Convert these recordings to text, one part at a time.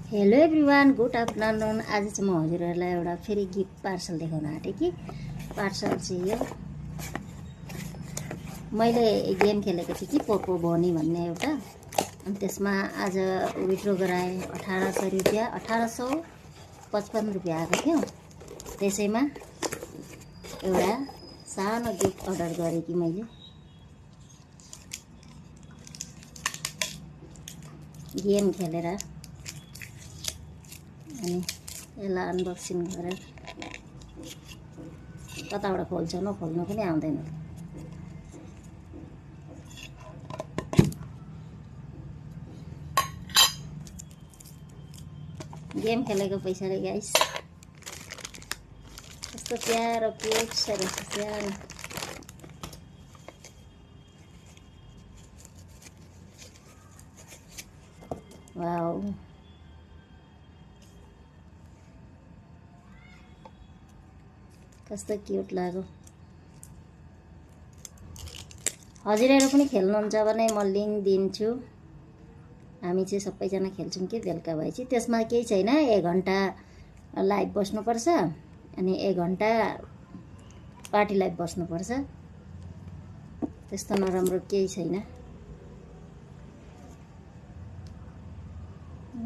Hello everyone, good afternoon. आज चाहिँ म हजुरहरूलाई एउटा फेरि गिफ्ट पार्सल देखाउन आँटेँ कि पार्सल चाहिँ यो मैले गेम खेलेको थिएँ कि पोपो बोनी भन्ने एउटा, अनि त्यसमा आज विथड्र गराएँ 1800 रुपियाँ, 1855 रुपियाँ आएको थियो। त्यसैमा एउटा सानो गिफ्ट अर्डर गरेँ कि मैले गेम खेलेर, अनि यसलाई अनबक्सिङ गरेर कताबाट खोल्छ खोल्नु पनि आउँदैन। गेम खेलेको पैसाले गाइस कस्तो प्यारो क्युट रहेछ सानो। वाउ, कस्तो क्युट लाग्यो। हजुरहरू पनि खेल्नुहुन्छ भने म लिङ्क दिन्छु। हामी चाहिँ सबैजना खेल्छौँ कि बेलुका भएपछि। त्यसमा केही छैन, 1 घन्टा लाइभ बस्नुपर्छ, अनि 1 घन्टा पार्टी लाइभ बस्नुपर्छ। त्यस्तो नराम्रो केही छैन।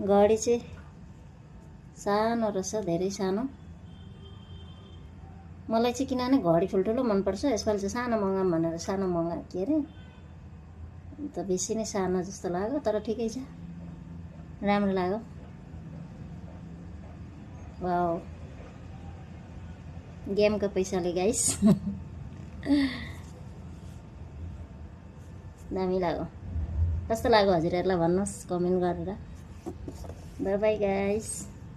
घडी चाहिँ सानो रहेछ, धेरै सानो। मलाई चाहिँ किनभने घडी ठुल्ठुलो मनपर्छ, यसपालि चाहिँ सानो मगाऊँ भनेर सानो मगाएको के अरे, अन्त बेसी नै सानो जस्तो लाग्यो, तर ठिकै छ, राम्रो लाग्यो। वाउ, गेमको पैसाले गाइस दामी लाग्यो। कस्तो लाग्यो हजुरहरूलाई भन्नुहोस् कमेन्ट गरेर। By by guys.